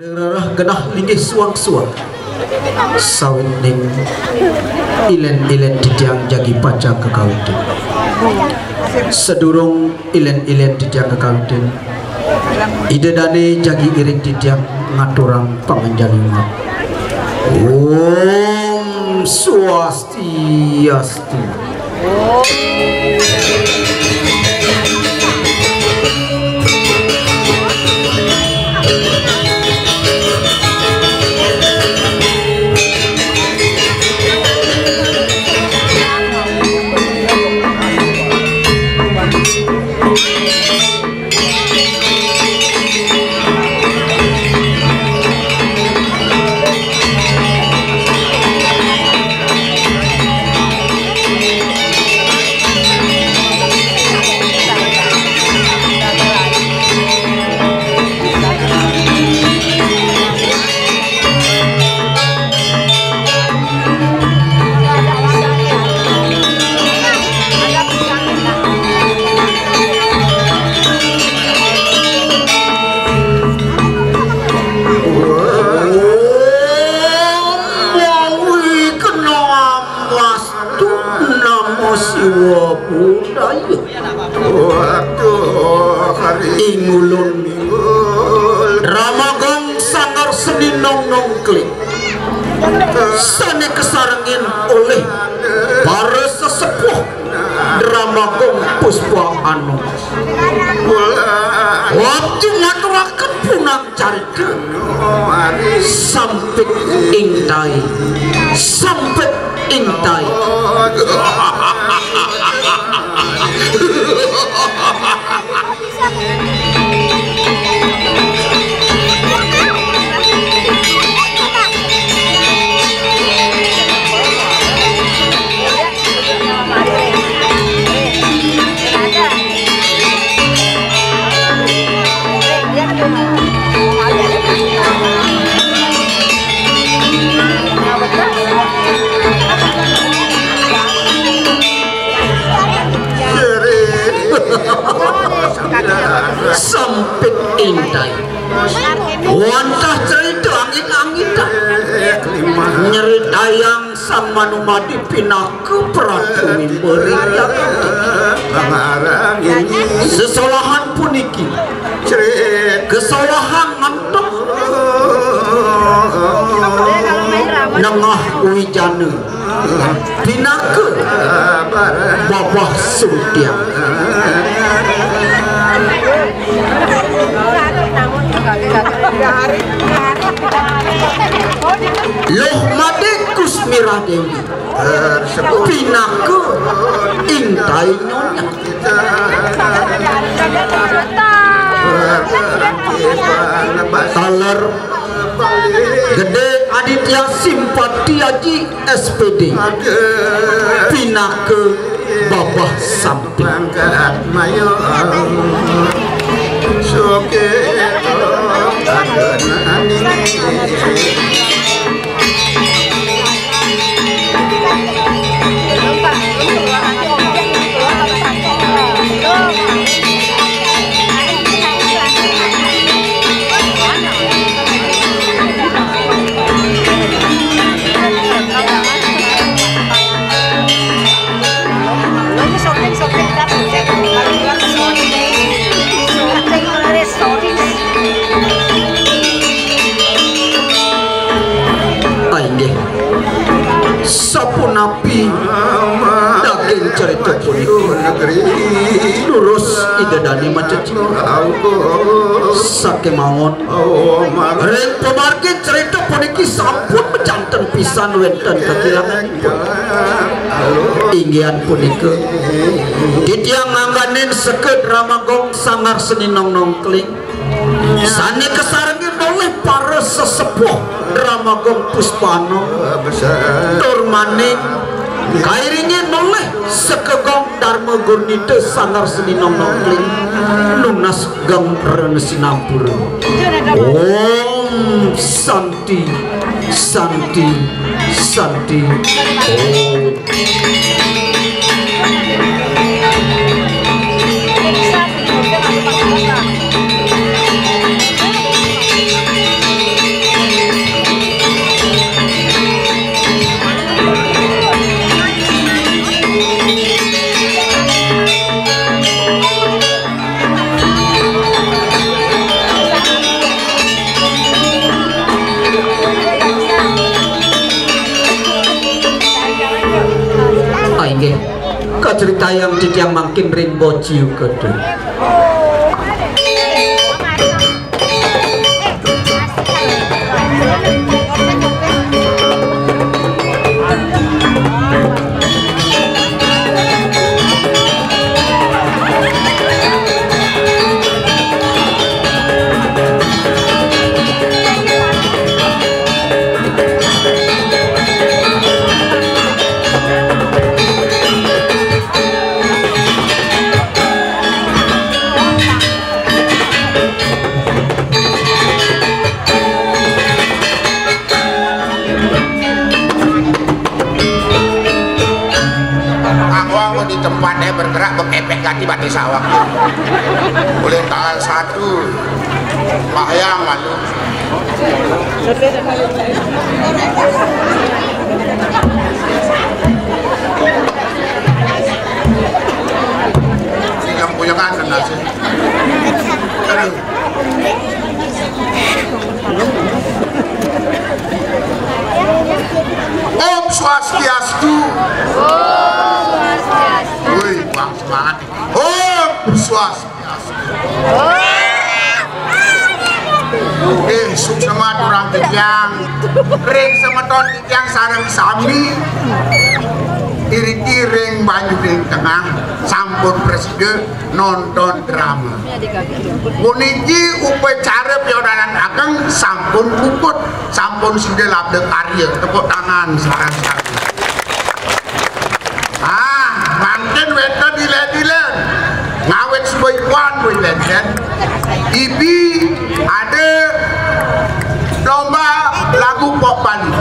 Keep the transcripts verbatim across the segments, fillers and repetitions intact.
Rereh genah linggih suang-suang. Sawit ning ilen-ilen titiang jagi pacang kakawitin. Sadurung ilen-ilen titiang kakawitin, Ida Dane jagi iring titiang ngaturang panganjali umat. Om Swastiastu. Namo Siwa Budaya. Ingulun Rama Gong Sanggar Seni Nong Nong Kling, sane kasarengin olih para sesepuh Drama Gong Puspa Anom. Wajib ngaturaken punang carita. Sampik ing tai. Sampik ing tai. Sampik ing tai. Wantah cerita angin-angitan. Nyeritayang Sang Manumadi pinaka Pratu Mimba ring jagaté. Sesolahan puniki, kesolahan ngentuk nengah wijana pinaka babah suntiang. Luh Madé Kusmira Déwi pinaka ing tai nyonya. Taler Gedé Aditya Simpati Aji S P D pinaka babah samping. Ah, inggih. Sapunapi daging cerita punika? Durus Ida Dané macecimut. Sakémaon, ring pamargin cerita puniki sampun majanten pisan wénten kakilanganipun. Inggihan punika, titiang ngangganin seked Drama Gong Sanggar Seni Nong Nong Kling, sané kasarengin olih para sesepuh Drama Gong Puspa Anom, tur malih kairingin olih sekegong Darma Gurnita Sanggar Seni Nong Nong Kling, nunas geng rena sinampura. Om Santi, Santi, Santi, Om. Critayang titiang mangkin ring Bociu Kedung. Aku, aku di tempatnya bergerak, bekepek ganti batis awak. Boleh tanggal satu, Pak Yang malu. Yang punya kan nasi. Aduh. Om Swastiastu. Woi, bang semangat. Om Swastiastu. Eh, suksma aturang titiang. Ring semeton titiang sareng sami. Iriki ring Banyu Tengah sampun prasida nonton drama. Puniki upacara piodanan ageng sampun puput, sampun sida labda karya. Tepuk tangan sareng sami. Ah, mangkin wénten ilen-ilen. Ngawit suba ipuan, Bu, ilen-ilen. Ibi ada lomba lagu pop Bali.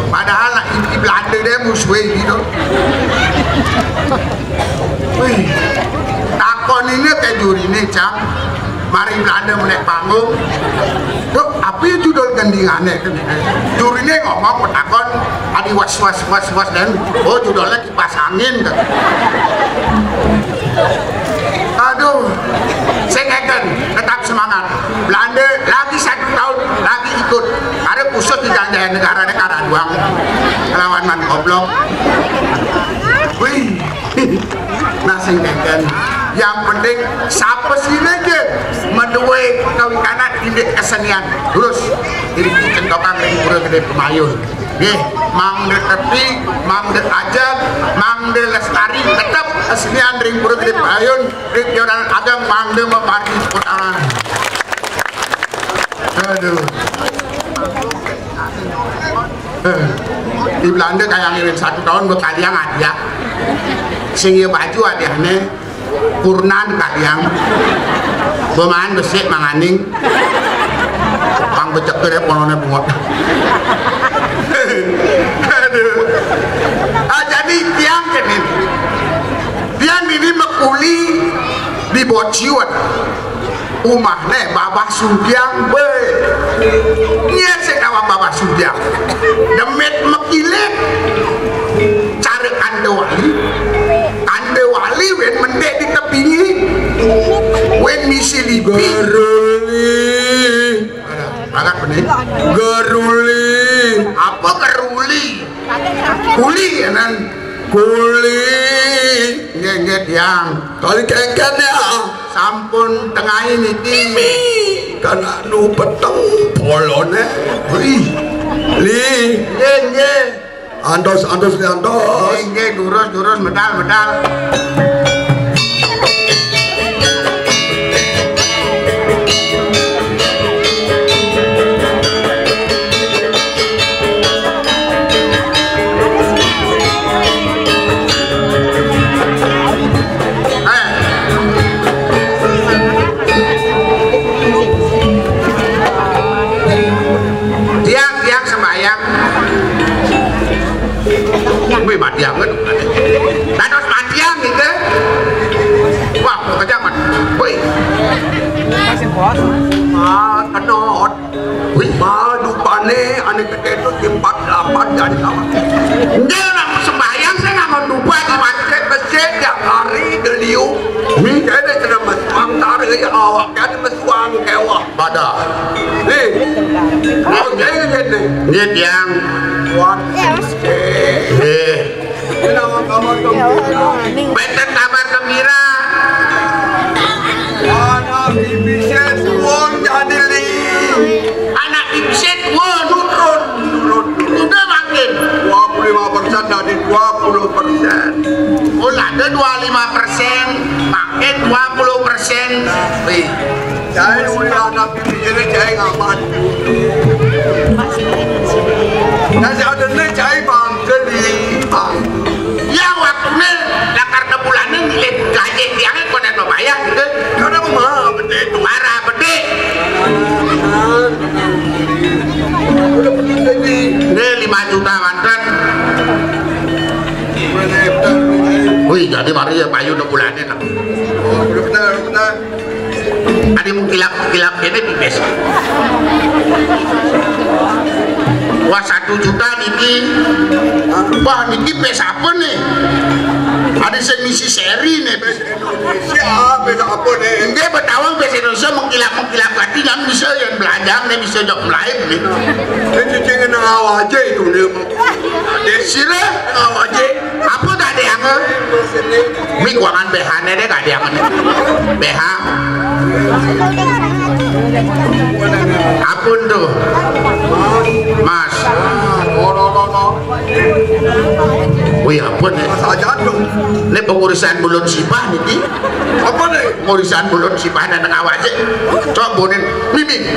Padahal nak ibi Belanda deh musuhnya gitu. Wih, takon ini ke juri nih, Cang. Mari Belanda menek panggung. Tuh, apa ya judul gendingannya? Juri ini ngomong, petakon, adi was was was was dan, oh, judulnya kipas angin, kan. Aduh, sing ngeken, tetap semangat. Belanda lagi satu tahun lagi ikut. Ada khusus di Jaya Negara ada karaduang lawan man goblok. Wih. Nah, sing ngeken. Yang penting sapa sira aja meduwe kawikanan indik kesenian. Terus ini centokan ring pura gede pemayun. Nggih, mangda tepi, mangda ajeg, mangda lestari, tetep kesenian ring pura gede pemayun, ring piodanan ageng mangda mamargi putangan. Aduh. Eh, di Belanda kayak ngirim satu tahun bekaliang aja. Sing ya baju aja nih. Kurnan kaliang. Bemaan besik manganing. Pang becek gede ponone bungot. Aduh. Ah, jadi tiang kene. Tiang ini mekuli di Bociun. Umahne Babah Sudiang, be. Nyet sing nawang Babah Sudiang. Demit mekilit. Cara kandewali. Kandewali wen mendek di tebingi. Wen misi libi. Geruli. Agak benih. Geruli. Apa geruli? Kuli ya, nan. Kuli. Nggih, nggih, Tiang. Kali kengken ya. Sampun tengahi niki. Mimi. Kan anu peteng polone. Wih. Li. Nggih, nggih. Antos, antos, antos. Nggih, nggih, durus, durus, medal, medal. Eh. Tiang, tiang sembahyang. Wih, mati amat. Dados mati ang gitu. Wah, kejaman. Wih. Ah, kenot. Wih, madu pane ane gede tuh empat delapan jadi kawan. Dia nak sembahyang saya nggak mau lupa di masjid, masjid yang hari deliu. Wih, jadi kena mesuang tarik awak jadi mesuang kewah. Pada. Nih. Nggih, nggih, nggih. Nggih, Tiang. Kuat. Nggih. Ini nama Kabar gembira. Benten kabar gembira. Anak bibisit won jadi li. Anak bibisit won. Turun, turun. Udah makin. Dua puluh lima persen dari dua puluh persen. Oh, ada dua puluh lima persen, makin dua puluh persen. Wih. Cai uli anak bibisitné cai ngaman. Nah, si adéné cai bangké di bang. Ya, waktuné lakar enam bulané ngilit gaji tiangé koné mabayar gitu. Karena mah gedé itu. Marah gedé. Udah bener ini. Ini lima juta mantan. Wih, jadi mari ya payu enam bulané. Oh, udah bener, udah bener. Ada mengkilap-kilap ini pipis. Wah, satu juta niki. Wah, niki pes apa nih? Ada sing misi seri nih. Siapa, apa nih? Nggih, Betawi pes Indonesia mengkilap-mengkilap, berarti kan bisa yang belanja nih, bisa jok melayu nih. Ini cicing nang awak aja itu nih. Sira? Nang awak aja. Apa tak ada yang? Mi kuangan B H-né deh, gak ada yang. B H. Apun tuh? Mas. Wih, apun ya. Mas aja tuh. Ini pengurusan bulan sipah niki. Apa nih? Pengurusan bulan sipah dan awak aja. Cok bonin mimi.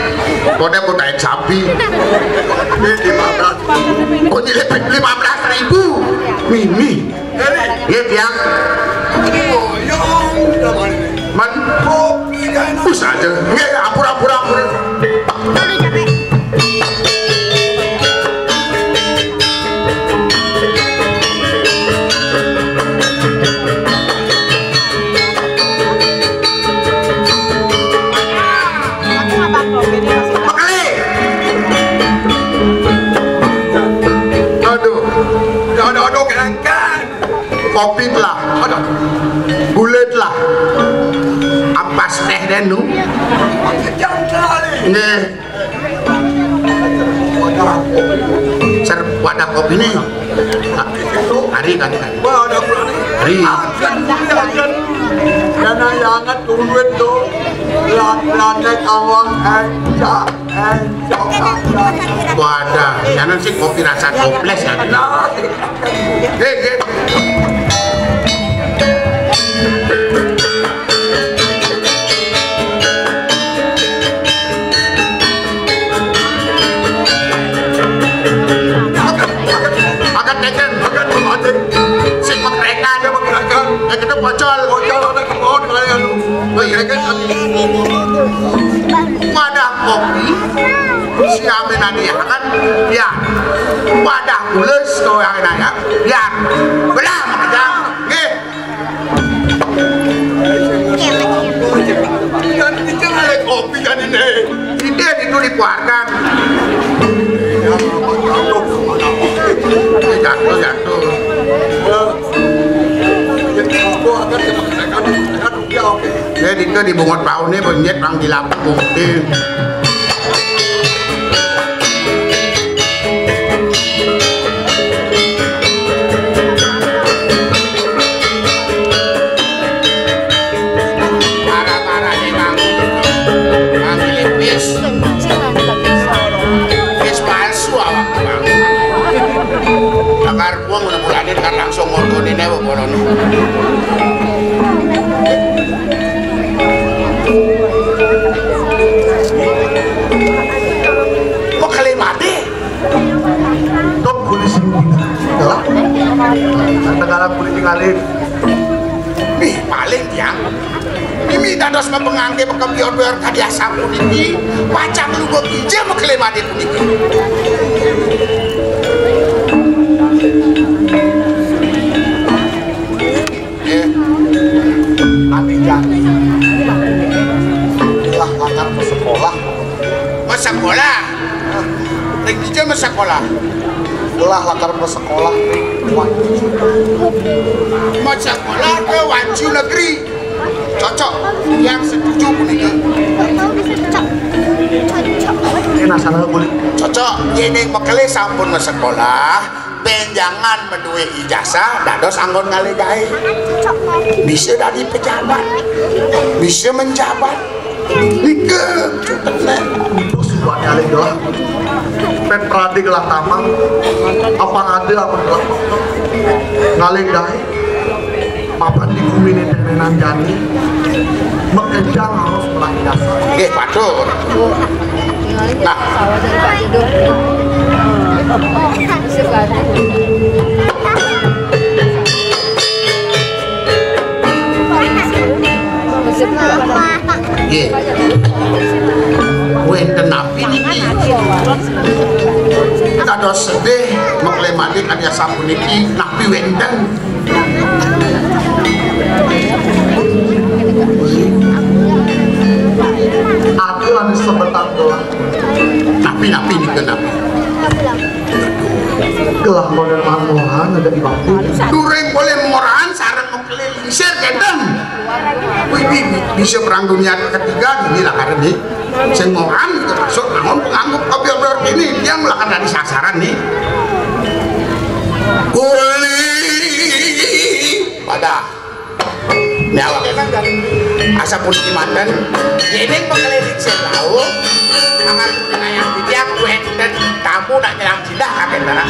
Bonin mau tain sapi. Ini lima belas. Kok nilai lima belas ribu? Mimi. Nggih, tiang. Men. Wis aja. Nggih, ampun, ampun, ampun. Pekele. Aduh. Aduh, aduh, aduh, kelengkeng. Kopi telah, aduh, bulet lah, ampas teh denu. Nggih. Ser wadah kopi nih. Hari kan, hari. Karena yang anget duit tuh, lan-, lanek awang, eh, cak. Wadah, jangan sih kopi rasa toples ya. Hei, hei. Akan, akan, akan, akan, sing menggerekan, menggerekan. Ya, kita bocor. Bocor, ada kebon, kalian. Menggerekan. Wadah kopi, si Amin Adi ya kan, ya. Wadah kulis, kau yang nanya, ya. Belah, belah. Nggih. Kan kita ada kopi kan ini. Kita itu dikeluarkan. Jatuh, jatuh. Jadi, aku akan kita kerjakan, kita kerjakan. Oke. Jadi, itu di bungut pauné, penyet, bang, di lapuk, bukti. Parah-parah nih, Bang. Bang, ini bis. Bis palsu awak, Bang. Bakar gua ngono bulané kan langsung ngono nih, bolon. Kok kalian mati? Tok kulit sing tinggal. Lah. Kata-kata kulit tinggalin. Nih, paling tiang. Mimi dados mapengangge makempion-pion kadi asapuniki, pacang lunga kinjil makele made puniki. Nggih. Ati jati. Lah, lakar masekolah. Masekolah? Ring dija masekolah? Lah, lakar masekolah ring Wanju. Masekolah ke Wanju Negeri. Cocok. Yang setuju puniki. Ini nasana kulit. Cocok. Yen ing mekele sampun masekolah, Bénjangan madué ijazah dados anggon ngalih gaé. Bisa dadi pejabat. Bisa menjabat. Nika cukup. Terus buat ngalih doang. Pét pradi gelah tamang. Apa ngada apa gelah. Ngalih gaé. Mapan di gumi ini tenenan jani, makejang harus melah ijazah. Nggih, patur. Nah. Nggih. Wénten napi niki? Kados sedih, meklemadik adi sapuniki, napi wénten? Aku anu sebentar doang. Napi, napi nika, napi? Gelah model mangohan ada di batu. Durung boleh morahan sareng mengkeliling sir kenten. Wih, wih, wih, bisa perang dunia ketiga gini lah karena nih. Sing morahan termasuk namun pengangguk kopi-kopi ini dia melakukan dari sasaran nih. Kuli pada nyawa. Asa puniki manten, yéning pengkeliling sing rauh, amargi wilayah titiang wénten tamu nak nyelang jinah kakén tanah.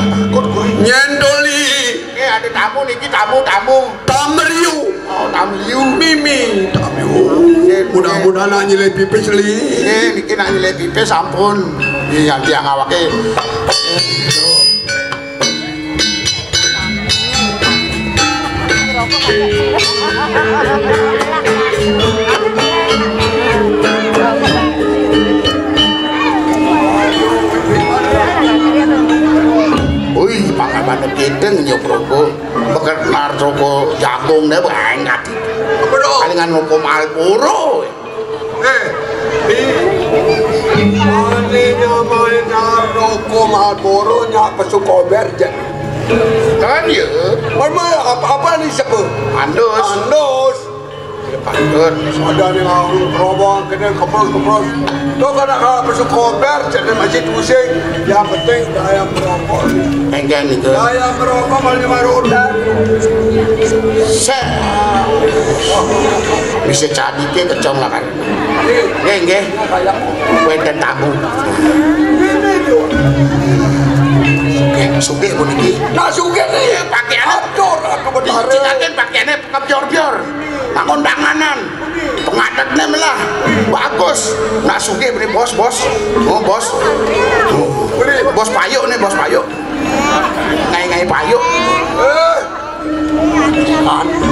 Takut kowe. Nyén Doli. Eh, ada tamu niki, tamu, tamu. Tamriu. Oh, Tamriu. Mimi, Tamriu. Mudah-mudahan nak nyilih pipis, Li. Eh, niki nak nyilih pipis, sampun. Iya, tiang awake. Wih, pangaman kita nyup rokok. Bekernar rokok jagung deh, banyak. Apa dong? Palingan rokok Marlboro. Eh, di mana namanya rokok Marlboro nyak pesu kober je. Kan ya? Apa, apa nih sebut? Andus. Andus. Ya, Andus. Ada nih ngawur, kerobong, kena kepros-kepros. Tuh kada kalau pesu kober, jadi masih pusing. Yang penting udah ayam merokok. Enggak nih, Gus. Udah ayam merokok, malah lima roda. Set. Bisa jadi ke kecong lah kan. Nggih, nggih. Wénten tamu. Sugih, sugih puniki. Nah, sugih nih. Pakaiannya acur, aduh, betara. Cikaken pakaiannya kebior-bior. Nak kondanganan. Pengadetnya melah. Bagus. Nak sugih beri bos, bos. Oh, bos. Bos payuk nih, bos payuk. Ngai-ngai payuk. Eh.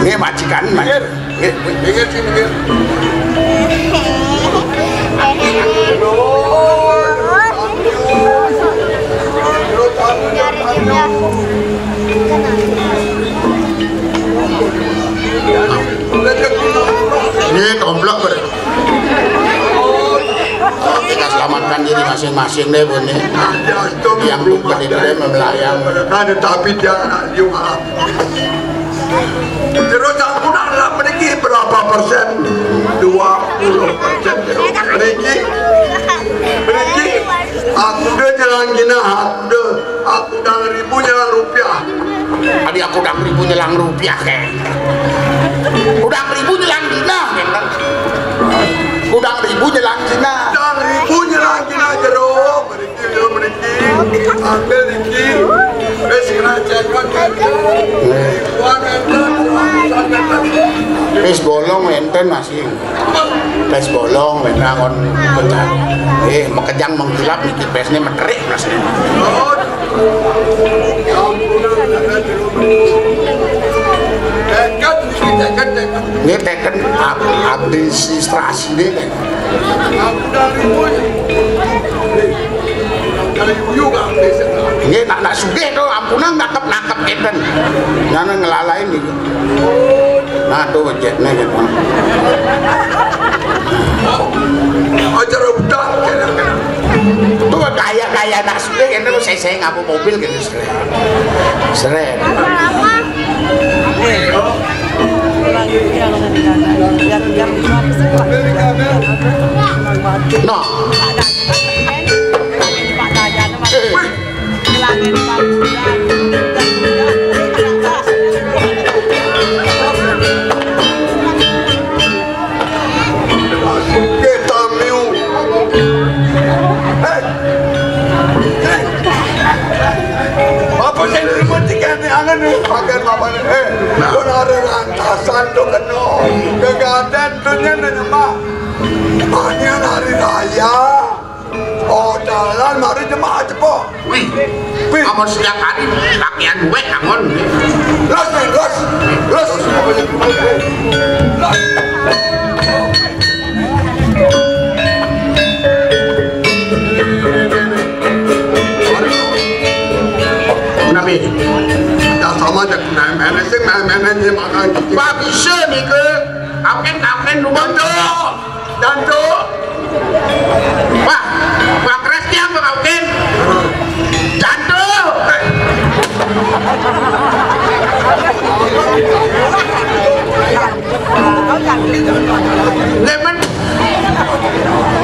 Nggih, majikan, majikan. Nggih, nggih, nggih, nggih. Nggih, komplek, Bro. Kita selamatkan diri masing-masing deh, Bu, nih. Yang bukan itu deh, memelayang. Nah, tetapi dia anak liu alam. Terus aku nak, nak meniki berapa persen? Dua puluh persen. Meniki, meniki. Aku udah jalan gina, aku udah, aku udah ribu jalan rupiah. Tadi aku udah ribu nyelang rupiah, kek. Udah ribu nyelang dina, kek. Udah ribu nyelang dina. Udah ribu nyelang dina, jero. Mriki, jero mriki. Ambil niki. Wis kena cekot, kan. Wis bolong wénten masih. Wis bolong wénten kon pecah. Eh, makejang mengkilap niki pesné meterik rasanya. Nggih, teken ab-, administrasi niki. Nggih, nak, nak sugih to, ampunang nangkep-nangkep enten. Nyana ngelalain niku. Nah, tuh jetnya gitu. Aja rebutan. Tuh gaya-gaya nak sugih enten, saya, saya ngapa mobil gitu. Srét. Nah. Eh. Pakaian bapakné, eh, nah, pun ada lantasan tuh kena. Kegaten tuh nya nyemak. Maknya hari raya. Oh, jalan mari jemaah cepok. Wih, wih, amun setiap hari pakaian gue angon. Los, men, los. Los. Los. Nabi. Ya sama aja, main-main sih, main-main aja makan. Pak bisa nih ke, kapan-kapan lu bantu. Jantu. Wah, wah keras dia apa kau, Ken? Jantu. Lemen.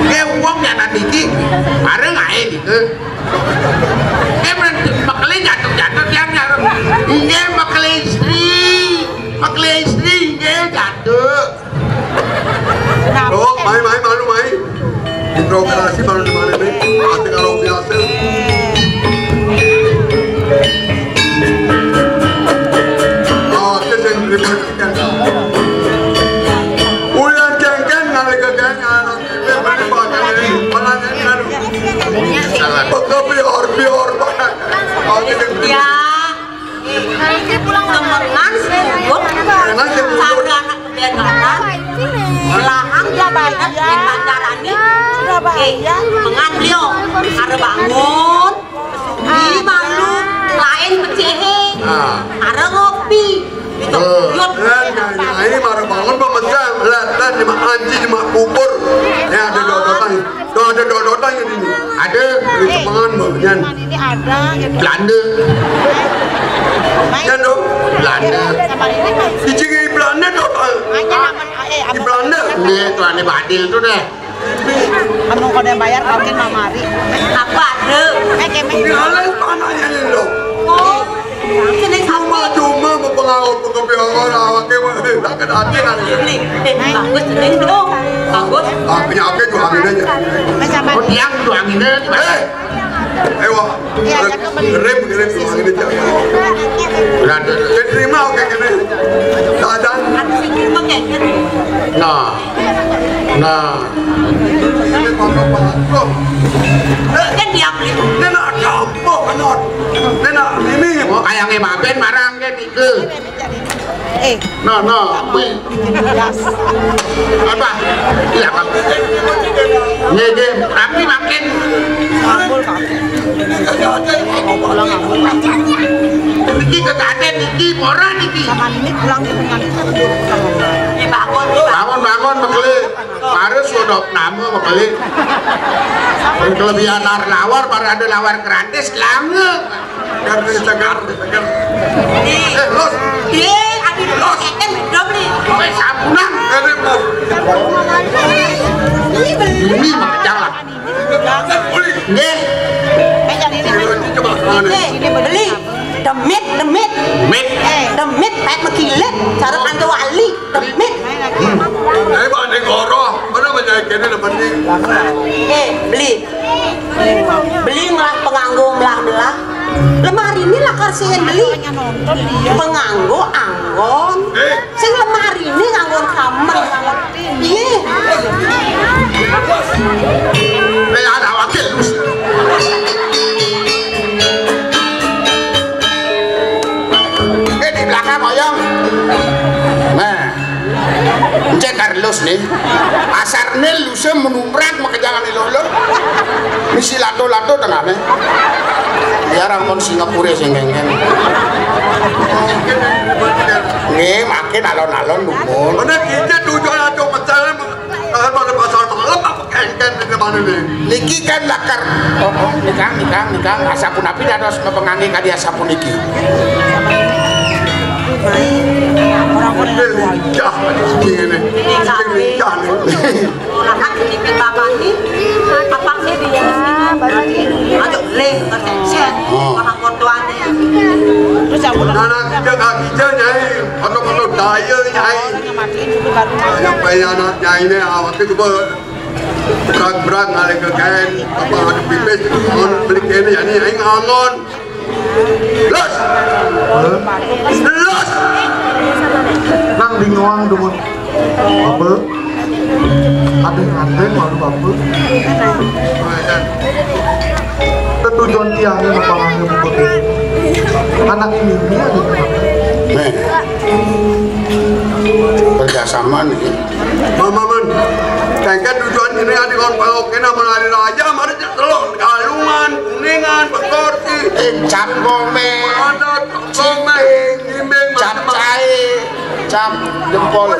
Dia uang ya nanti ki. Bareng ae gitu. Dia men-, mekelin jatuh-jatuh tiap jatuh. Iya, mekelin istri. Mekelin istri, iya, jatuh. Oh, mai, mai, malu, mai. Improvisasi malu di mana nih? Ati kalau biasa. Oh, dia yang ribut. Uyan kengken nalika kengken anak ini beli pakai ini, mana ini, aduh. Pekepior-pior banget. Oh, dia yang ribut. Ya. Ini pulang temengan sih, Bu. Temengan sih, Bu. Satu anak kebenaran. Belahang dia banyak, dia pacaran nih. Eh, temengan beliau. Ada bangun. Di malu, lain pecehe. Ah. Ada ngopi. Gitu. Eh, yuk. Eh, nyai, nyai, mara bangun pemesan. Lah, lah, cuma anji, cuma bubur. Ya, ada dodotan. Tuh ada dodotan ya ini. Ada. Ini teman, Bang, Jan. Ini ada, gitu. Belanda. Jan, dong. Belanda. Sama ini, Mas. Di Ciki Belanda, dong. Hanya nama, eh, di Belanda. Ini tuh aneh badil tuh deh. Anu kode bayar kawin mamari. Apa ada? Eh, keme. Ini halal panahnya ini loh. Oh. Cuma-cuma mau pengawa pengepiangan awaknya mah sakit hati kan. Ini, eh, bagus ini dong. Bagus. Ah, penyakit tuh angin aja. Mas apa? Oh, tiang tuh anginnya di mana? Eh, eh, wah. Iya, rem, rem tuh angin aja. Berarti. Jadi terima oke gini. Dadan. Nah. Nah. Ini pakai patok. Kan dia beli. Ini nak gampang, Nod. Ini nak ini. Oh, kayak ngebaben marang kan itu. Eh. Nah, nah, wih. Apa? Iya, Pak. Nggih, nggih. Tapi makin niki kekaten niki, ora niki. Sama ini pulang ke dengan. Bangun, bangun, mekele. Harus kodok nama mekele. Kelebihan nawar, nawar, baru ada nawar gratis, lange. Segar, segar, segar. Eh, los. Iya, adi los. Kan udah beli. Wes, sampunan. Ini, Mas. Ini beli. Ini mah jangan. Jangan beli. Nggih. Eh, jangan ini. Ini coba, mana? Ini beli. Demit, demit. Mit. Eh, demit, pet mekilet. Cara kantor wali. Demit. Eh, Pak Negoro. Mana banyak ini dapat nih? Eh, beli. Beli melah penganggo melah-melah. Lemari ini lakar sing beli. Penganggo anggon. Eh. Sing lemari ini nganggon kamar. Iya. Eh, ada wakil. Eh, di belakang, Oyong. Nah. Encen Carlos nih. Asarné luse menumrak makejang ane lolo. Misi lato-lato tengahné. Ya rang mon Singapura sing ngengken. Nggih, makin alon-alon dumun. Bener kita tujuan atau mencari kalau pada pasar malam apa kengken di mana nih? Niki kan lakar. Oh, oh, nikang, nikang, nikang. Asapunapi dados mapengangge kadi asapuniki. Lincah, ini. Lincah nih. Orang kan sedikit bapak nih, apa sih dia? Aduh, leh, ketencet, orang mertuanya. Terus yang udah. Nah, nah, kita kaki aja, Nyai. Atau kalau daya, Nyai. Yang matiin dulu baru. Yang payah anak Nyai ini, awaknya coba berat-berat ngalih ke kain, apa ada pipis, ngon, beli kene, ya, ini, Nyai ngangon. Los. Los. Nang bingung dumun. Apa? Ada nganten malu apa? Tetujuan tiangnya mapamanggih buku ini. Anak ini dia gitu. Nih. Kerjasama nih. Mama men. Kengken tujuan ini ada kon pangok kena menari raja mari telok Galungan, Kuningan, Bekorti. Eh, cap gomeh. Ada gomeh, ngimbing, cap cahe, cap jempol.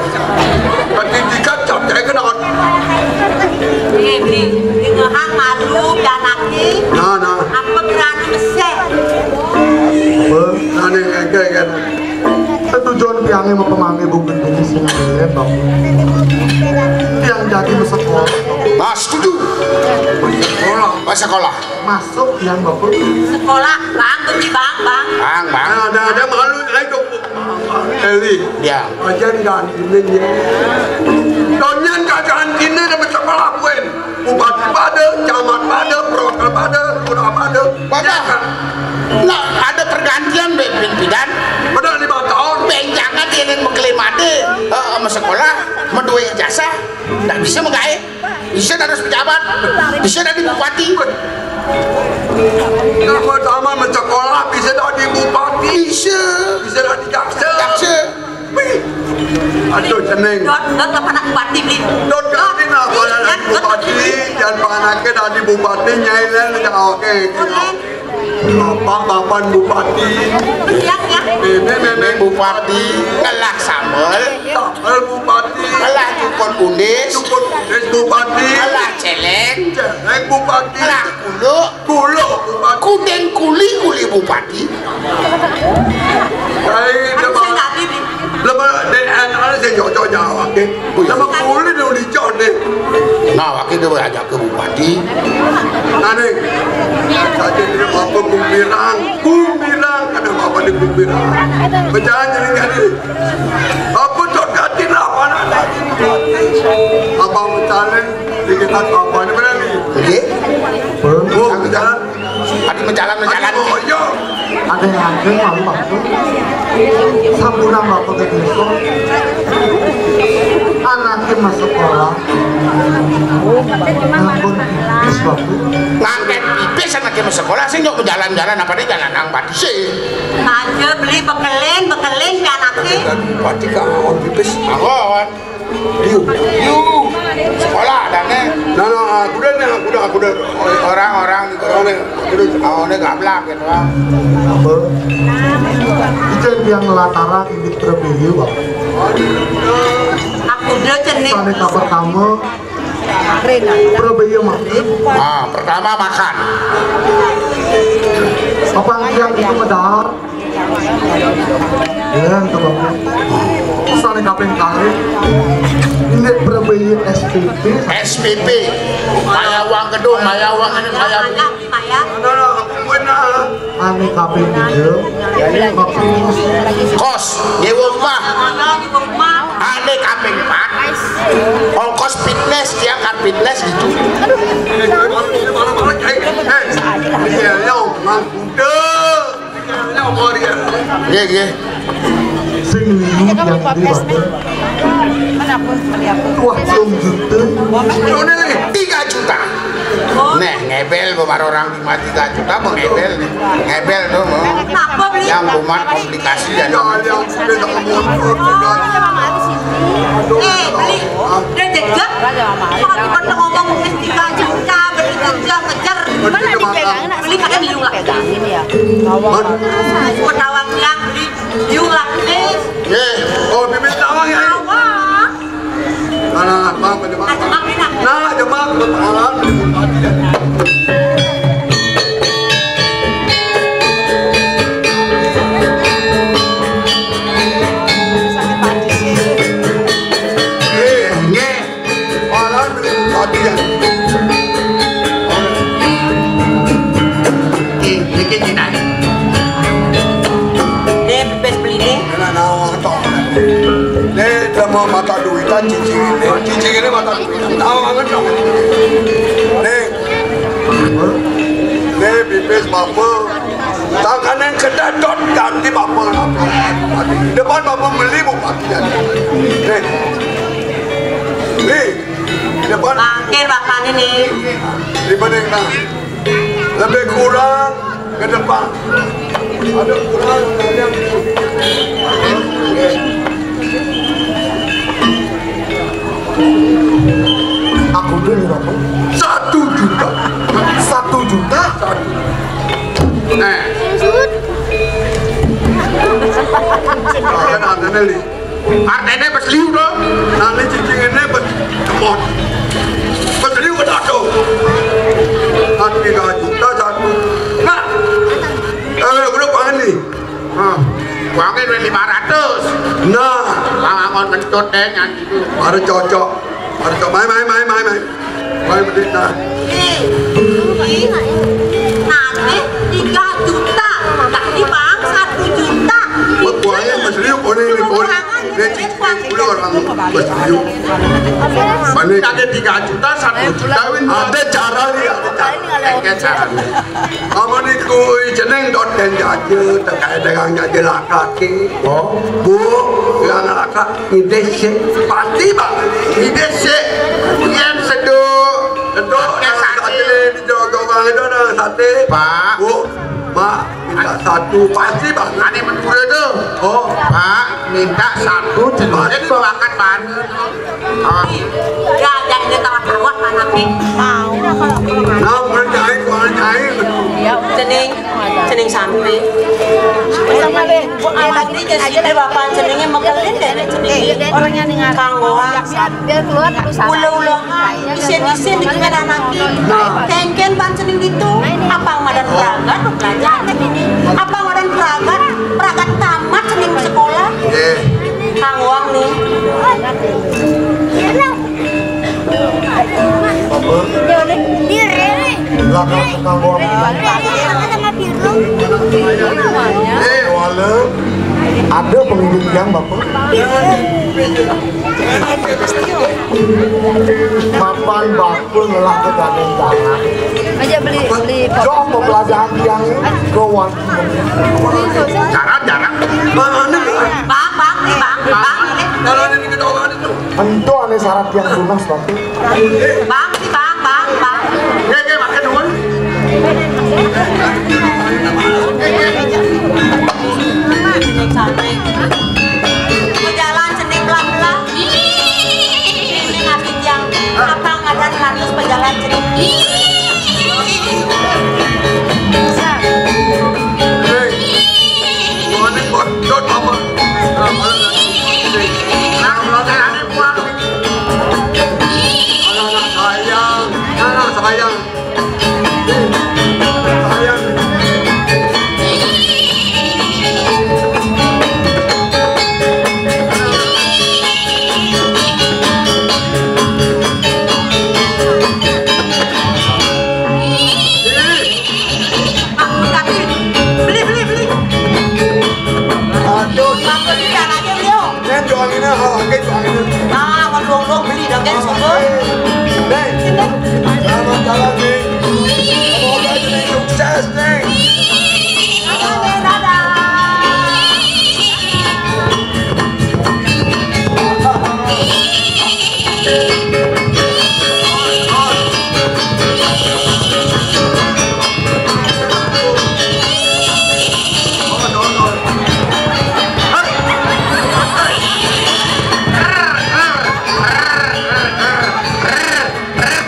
Pendidikan cap cahe kena. Ini, ini ngehang malu, pianaki. Nah, nah. Apa berani mesek? Be, ane kengken. Tetujuan tiangnya mau pemanggih bukan ini sih nggak dong. Tiang jadi sekolah. Nah, setuju. Sekolah. Pas sekolah. Masuk yang bagus. Sekolah, Bang, pergi, Bang, Bang. Bang, Bang. Nah, ada, ada malu, ayo, Eli. Ya. Aja di gantinya. Tonyan kagak gantinya dapat sekolah, Buen. Bupati pada, camat pada, perwakilan pada, lurah pada. Pada. Ya, kan? Nah, ada pergantian, Be, pimpinan. Pada lima tahun. Benjangan dia yang mengklaim ada, eh, sama sekolah, sama dua ijazah, nggak bisa menggawe. Bisa dari pejabat, bisa dari bupati. Yang pertama mencekolah bisa dari bupati. Bisa. Bisa dari jaksa. Jaksa. Wih. Aduh, seneng. Dot, dot, apa anak bupati, Bli? Dot, ganti lah, kalau anak bupati, dan panaknya dari bupati, nyai lain udah oke. Bapak, bapak bupati. Iya, iya. Meme, meme bupati, ngelah sambel. Sambel bupati. Ngelah cukut undis. Cukut undis bupati. Ngelah celeng. Celeng bupati. Ngelah kulo. Kulo bupati. Kudeng kuli, kuli bupati. Saya itu, Pak. Lama D N A saya cocok Jawa, oke. Lama kulit udah dicok deh. Nah, waktu itu ajak ke bupati. Nah, nih. Saya jadi apa, Kumbirang? Kumbirang, ada apa di Kumbirang? Berjalan jadi, jadi. Apa cok ganti lah, mana tadi? Apa berjalan? Dikit apa, ini mana nih? Oke. Oh, berjalan. Tadi menjalan, menjalan. Ada yang ada malu waktu. Sampunang bapak ke desa. Anaknya masuk sekolah. Ampun, pipis waktu. Ngangkat pipis anaknya masuk sekolah, sing nyok jalan-jalan, apa dia jalan nang bati sih? Aja beli bekelin, bekelin ke anaknya. Pati kau pipis. Aku awan. Yu, yu, sekolah dan nih. Nah, nah, aku dah nih, aku dah, aku dah. Orang-orang di orang nih, aku dah, aku nih gablak gitu lah. Apa? Itu yang ngelataran ini terlebih yu, Bang. Aku dah cenik. Tadi kabar kamu, terlebih yu, Bang. Ah, pertama makan. Apa yang itu medar? Ya, itu bagus. Sane kaping kalih. Ini perbayi S P P. S P P. Maya uang gedung, maya uang ini, maya. Maya, maya. Ane kaping tiga. Kos, nyewa rumah. Ane kaping empat. Ongkos fitness, dia kan fitness gitu. Iya, iya, Mang. Nggih, nggih. Sing liu yang gede, Pak. Wah, sing juta. Tiga juta. Nih, ngebel, Bu, baru orang lima tiga juta, mau ngebel nih. Ngebel tuh, mau. Yang kumat komplikasi dan Eh, beli. Udah jejak. Kalau kita ngomong tiga juta, beli jejak, kejar. Mana dipegang, nak? Beli pakai minum lah. Pegangin ya. Ketawa bilang beli. Yuk lah, please. Eh, oh, bibit tawang ya. Tawang. Nah, nah, nah, Bang, Bang, Bang. Nah, Bang, enak. Nah, Bang, Bang, Bang. Eh, nggih. Malah beli bupati ya. Iki, iki Cina. Deh, bebas beli deh. Enak nawa tok. Nih, udah mau mata duitan cincin ini. Cincin ini mata duitan. Tahu banget dong. Nih. Nih, pipis bapak. Tak Ini Bapak apa? Depan Bapak beli bupati jadi. Nih. Nih. Depan. Mangkin Bapak ini. Di mana, nah? Lebih kurang ke depan. Ada kurang, ada yang Aku tuh nih, Bapak. Satu juta. Satu juta. Satu. Eh. Kan ada nih. Artene pes liu to. Nah, ini cincin ini pes kemot. Pes liu ke dado. Kan tiga juta satu. Nah. Eh, berapa ini? Nah, uangnya duit lima ratus. Nah. Lah, ngon kentut deh, nyanyi. Baru cocok. Baru cocok. Main, main, main, main, main. Main, main. Nah. Nih, nih, nanti tiga juta. Tadi Bang satu juta. Buat uangnya, Mas Rio, kono ini, kono. Dia cicing dulu orang Mas Rio. Mana ada tiga juta, satu juta, Win. Ada cara, lihat. Ada cara. Apa niku jeneng dot den jaje, terkait dengan jaje lakake. Oh, Bu, yang lakak ngidih sik. Pasti, Pak. Ngidih sik. Yen sedo. Sedo, nang sate, dijogo Bang Edo, nang sate. Pak. Bu, Pak, minta satu. Pasti, Pak. Ane Madura tuh. Oh. Pak, minta satu, jenenge bawakan banget. Ah. Ya, ya, ini tawar-tawar, anaknya. Mau. Nah, mulai jahit, mulai jahit. Cening, cening sampe. Sama deh. Lagi ke sini, Bapak, ceningnya mekelin deh, ceningnya. Orangnya dengar. Kang Wah. Dia keluar, terus sama. Ula-ula. Isin-isin di kene anaknya. Nah. Kengken ban cening ditu. Apa madan pragat, belajar. Apa madan pragat, pragat tamat cening sekolah. Eh. Kang Wang nih. Apa? Belakang tukang borong. Eh, wale. Ada pengunjung yang, Bapak? Mapan bakul ngelah ke gading tangan. Aja beli, beli. Jom pepelajaran tiang ke warung. Jarang, jarang. Bang, bang, bang, bang. Kalau ada di kedongan itu. Ento ane syarat yang tunas, Bang. Bang, si Bang, Bang, Bang. Nggih, nggih, makan dulu. Pejalan cening belah-belah. Ini ngasih tiang. Apa ngadan lantas pejalan cening? Hei, ini bodot apa? Nah, kalau saya ada buang. Anak-anak sayang, anak sayang. Sayang. Beli, beli, beli. Aduh. Bang, beli lagi, beli. Nen, juangin, ah, oke, juangin. Ah, kalau dong, dong, beli, dong, kan, syukur. Nen, selamat jalan, nih. Semoga jadi sukses, nih. Dadah, dadah.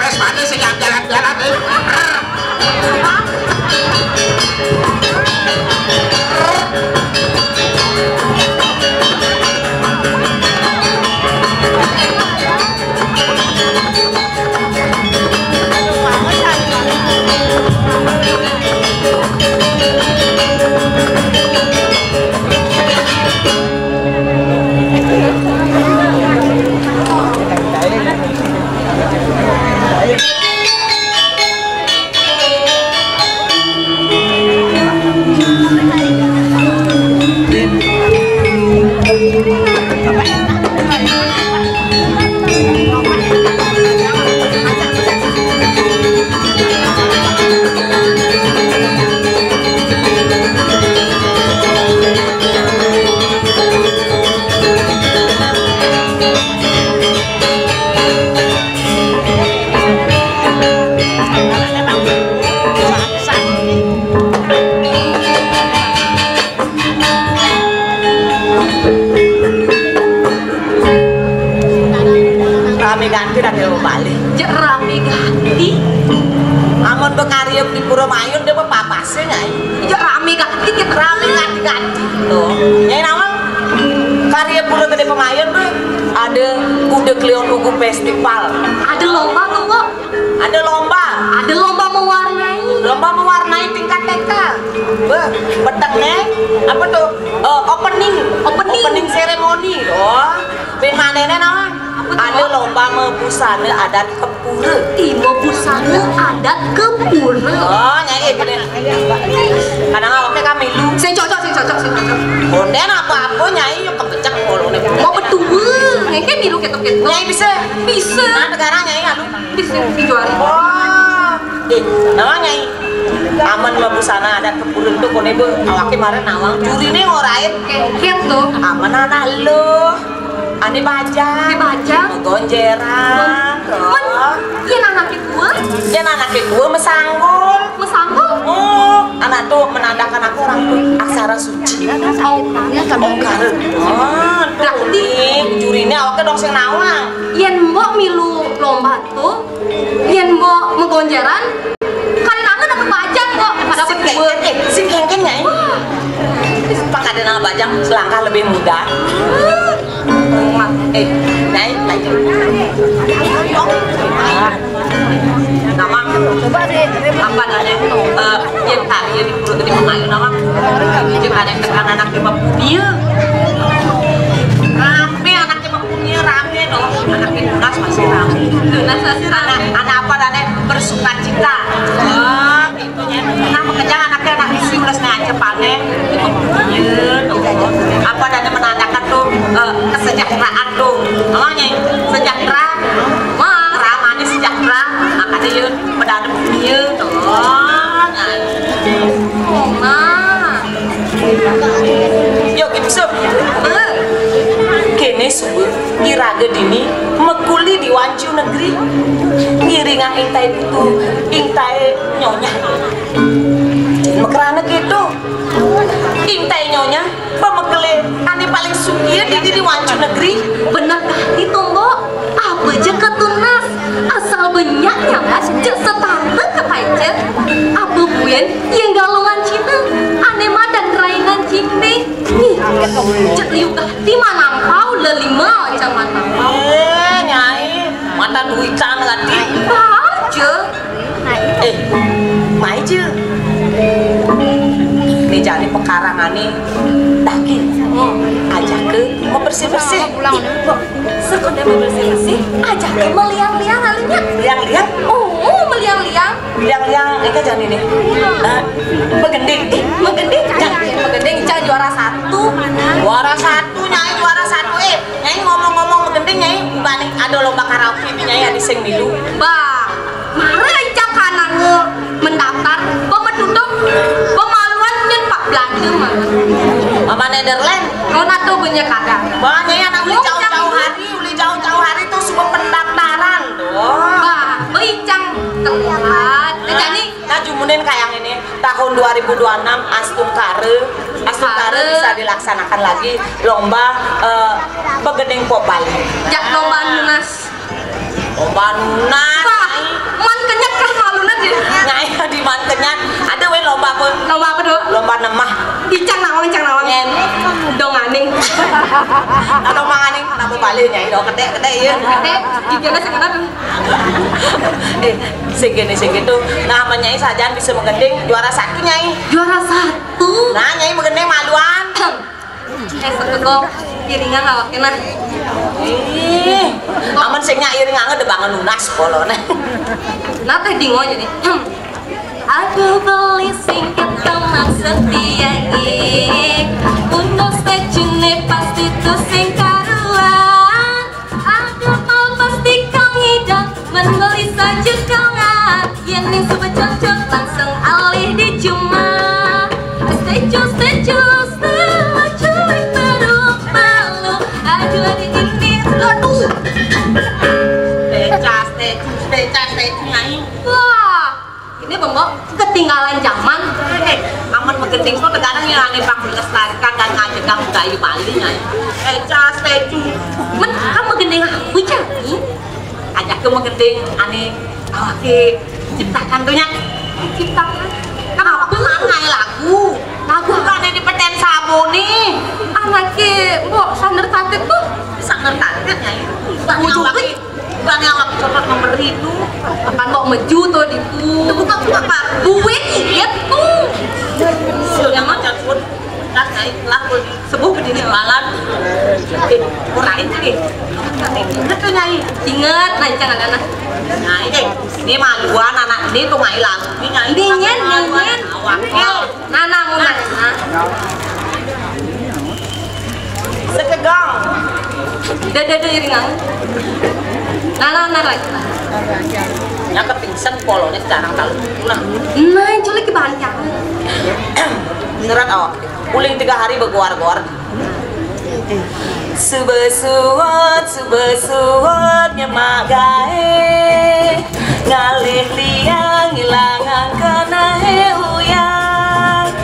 Wes mati sing jalan-jalan, eh. di Pura Mayun dia mah papasnya, Nyai. Ya, rame gak dikit, rame gak dikit. Tuh, Nyai nawang karya Pura Gedé Pamayun tuh ada Kuda Kliwon Wuku Festival. Ada lomba tuh, Mbok. Ada lomba. Ada lomba mewarnai. Lomba mewarnai tingkat T K. Beh, beteknya apa tuh? Eh, opening. Opening. Opening ceremony. Oh, bin manehna nawang? Apa tuh, ada Mbok? Lomba mebusana adat ke pura. Ih, mebusana adat ke pura. Oh, Nyai, eh, gini. Kadang awaknya kami lu. Sing cocok, sing cocok, sing cocok. Konden apa-apa, Nyai, yuk kebecek kalau nih. Mau betul, ngeke milu ketok-ketok. Nyai bisa. Bisa. Nah, negara Nyai, aduh. Bisa dijual. Wah. Eh, nawang, Nyai? Aman mah busana adat ke pura tuh, koné be, awaknya kemarin nawang. Jurine ngorain. Oke, kian tuh. Aman anak lu. Ane bajang. Ane bajang. Gonjeran. Gon-, gon-, yén anaké tua? Yén anaké tua mesanggul. Mesanggul? Oh, anak tuh menandakan aku orang tuh aksara suci. Oh, ongkar. Oh, berarti jurine awaknya dong sing nawang. Yén mbok milu lomba tuh, yén mbok megonjeran, kan nangen aku bajang kok. Pada sing berdua. Kengken, eh, sing kengken, Nyai. Wah. Pak ada nama bajang, selangkah lebih mudah. Eh, Nyai, Nyai. Nama? Coba deh. Apa namanya? Eh, yang tadi di perut di mengayu nama? Yang ada yang tekan anak lima puluh dia. Rame anak lima puluh dia, rame dong. Anak tunas masih rame. Tunas masih rame. Anak, anak apa namanya? Bersuka cita. Oh, Nah, makanya anaknya anak isi ulas ngaca panen. Iya, tuh. Apa dan menandakan tuh, eh, kesejahteraan tuh. Namanya sejahtera. Wah, ramane sejahtera. Makanya yuk, mendadak iya tuh. Nah. Oh, Ma. Yo, Gipsum. Kéné suba iraga dini mekuli di Wancu Negeri. Ngiringang ingtai putu, ingtai nyonya. Makrana kéto. Ingtai nyonya, pamekelé ané paling sugih di dini Wancu Negeri. Bener kah itu, Mbok? Apa ja katunas? Asal banyak nyaman, jek setante kepecet. Apa buin yang galungan Cina? Ané madan raingan cinde. Nih, jek liu gah di manampau lelima macam manampau. Eh, Nyai, mata duitan lagi. Baca. Eh, mai je. Ini jadi pekarangan nih. Daki. Ajak ke mau bersih-bersih. Sekedar mau bersih-bersih, ajak ke meliang-liang alunya. Liang-liang? Oh, meliang-liang. Liang-liang, eh, kan jadi nih. Eh, begending. Eh, begending. Jangan begending, Ica juara satu. Juara satu, Nyai, juara satu. Eh, Nyai ngomong-ngomong begending, Nyai, bukan nih, ada lomba karaoke nih, Nyai, ada sing milu. Bah, mara Ica kanange mendaftar, pemetutup, pemaluan nyén pak Belanda mah. Mama Netherland. Nona tuh punya kada. Bah, Nyai anak uli jauh-jauh hari, uli jauh-jauh hari tuh suka pendaftaran. Wah. Bah, beicang telat. Nah, jadi nah, jumunin kayak ini, tahun dua ribu dua puluh enam Astungkara, Astungkara bisa dilaksanakan lagi lomba, eh, begending pop Bali. Jak lomba nunas. Lomba nunas. Wah, man kenyat kah malu nanti? Nyai di man kenyat. Ada wé lomba apa? Lomba apa, Dok? Lomba nemah. Icang nawang, icang nawang. Nyén. Dong aning. Nah, dong mang aning, kenapa balik, Nyai? Dong, kedek, kedek, iya. Kedek, giginya sekarang. Eh, segini segitu. Nah, menyai saja bisa menggending juara satu, Nyai. Juara satu. Nah, Nyai menggending maluan. Eh, setegok piringan awaknya nah. Ih, aman sing nyai iring anget debangan lunas polone. Nah, teh dingo jadi. Aduh, beli singkat teman setia, ih. Unos teh cune pasti tuh sing karuan. Ada mau pasti kau ngidang, men beli saja kau ngat. Yen ning suba cocok langsung alih di cuma. Setuju, setuju, setuju, baru malu. Aduh, aduh, ini, aduh. Becas, becas, becas, becas, nyai. Wah, ini bengok ketinggalan zaman. Eh, aman begending kok, kadang yang aneh bang melestarikan dan ngajegang budaya Bali, nyai. Becas, becas. Men, kamu gending apa, Jani? Ajak ke menggending aneh awake ciptakan tuh, Nyak. Ciptakan. Apa? Mana lagu? Lagu apa? Bukan yang di peten sabo nih. Anaknya, Mbok, Sander Tatit tuh. Sander Tatit, Nyai. Bukan yang lagi, bukan yang lagi cocok nomor itu. Kan Mbok meju tuh di itu. Itu bukan, bukan, Pak. Gue inget tuh. Sudah macam pun. Kan Nyai lah, sepuh berdiri malam. Eh, kurangin sih. Inget tuh, Nyai. Inget, Nyai, jangan anak. Nyai, eh, ini mah dua anak ini tuh, Nyai, lagu. Ini Nyai. Dingin, dingin. Awak. Nana, mau nana. Sekegang. Dada, dada, iringan. Nana, nana lagi. Yang kepingsan polonnya sekarang tahu. Nah. Nah, culik kebanyakan. Beneran awak. Uling tiga hari begoar-goar. Suba suwet, suba suwet nyemak gaé. Ngalih liang ngilangang kenehé uyang.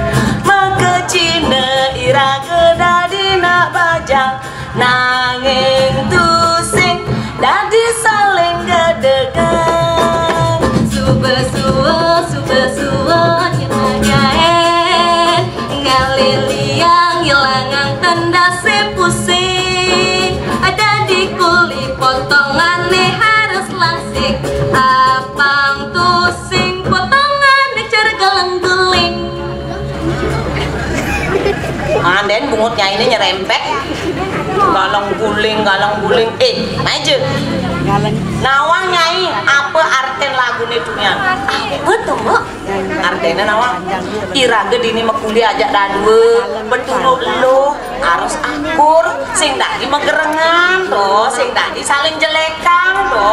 Mangké Cina iraga dadi nak bajang. Nanging tusing dadi saling gedegan. Suba suwet, suba suwet nyemak gaé. Ngalih liang ngilangang tendasé pusing. Dadi kuli potongané harus langsing. Apang tusing potongané cara galeng-guling. Andén bungut nyainé nyerempet. Galeng-guling, galeng-guling. Eh, maju. Nawang, Nyai, apa artén laguné dunya? Betul, Mbok. Artiné nawang? Iraga dini makuli ajak dadua, petuluk eluh, harus akur, sing dadi magerengan to, sing dadi saling jelékang to.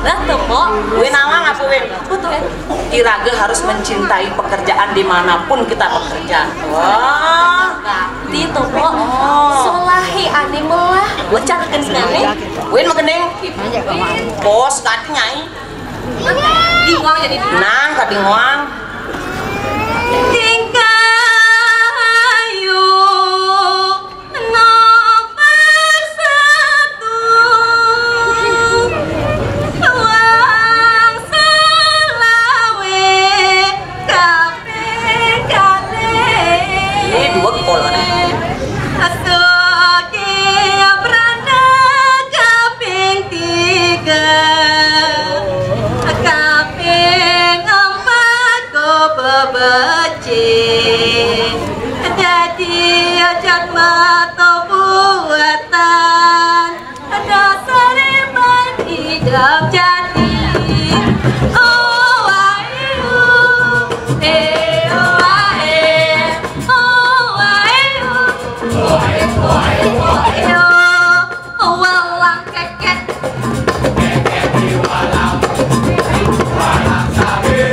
Lah to, Mbok. Kuwi nawang apa, Win? Betul. Iraga harus mencintai pekerjaan dimanapun kita bekerja. Wah. Bakti to, Mbok. Oh. Solahi ané melah, ujar gendingané. Win magending. Bos, kati, Nyai. Bingung jadi. Nah, kabingungan. Tingkah ayu nomor satu, wong selawe kaping kalih. Ini dua kepolone. Asuki brana kaping tiga, kaping empat go bebecik. Dadi ajat mata buatan. Dasare ban idap jati. Oh, ae, oh. Eh, oh, ae. Oh, ae, oh. Oh, ae, oh. Oh, ae, oh, ae, oh. Oh, walang keket. Keket di walang. Walang sabe.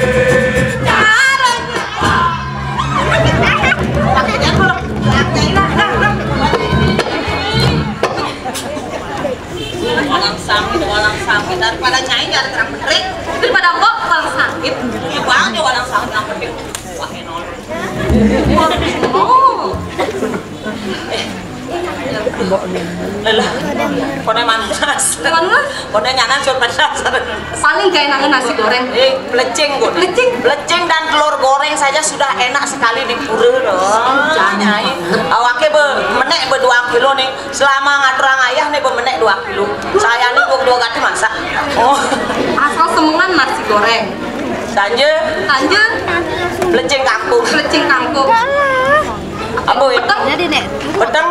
Caranya. Walang sangit, walang sangit. Daripada nyai nyari terang benerin. Daripada mbok walang sangit. Iya, bang, dia walang sangit, yang penting. Wah, enak. Oh. Eh. Lelah. Kone manas. Kone nyanan sur manas. Paling gak enakan nasi goreng. Eh, pelecing, kok. Pelecing. Pelecing dan telur goreng saja sudah enak sekali di pura, loh. Jangan. Nyai. Awake be, menek be dua kilo nih. Selama ngaturang ayah nih bemenek dua kilo. Saya nih dua, dua kali masak. Oh. Asal semengan nasi goreng. Sanje. Sanje. Pelecing kangkung. Pelecing kangkung. Apa, ya? Peteng. Jadi, Nek. Peteng.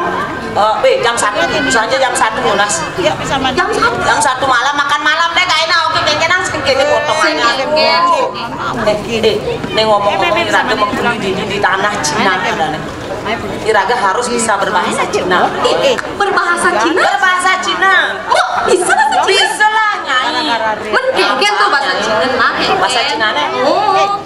Eh, be, jam satu. Sanje jam satu lunas. Jam satu. Jam satu malam makan malam deh, kayak nah, oke, kayak nang sedikit potongannya. Sedikit. Eh, eh, nih ngomong-ngomong, Ratu mengkuli di, di, di tanah Cina, ada nih. Iraga harus bisa berbahasa Cina. Eh, eh, berbahasa Cina? Berbahasa Cina. Oh, bisa bahasa Cina? Bisa lah, Nyai. Men kengken tuh bahasa Cina, nah, kengken. Bahasa Cina, nih. Oh.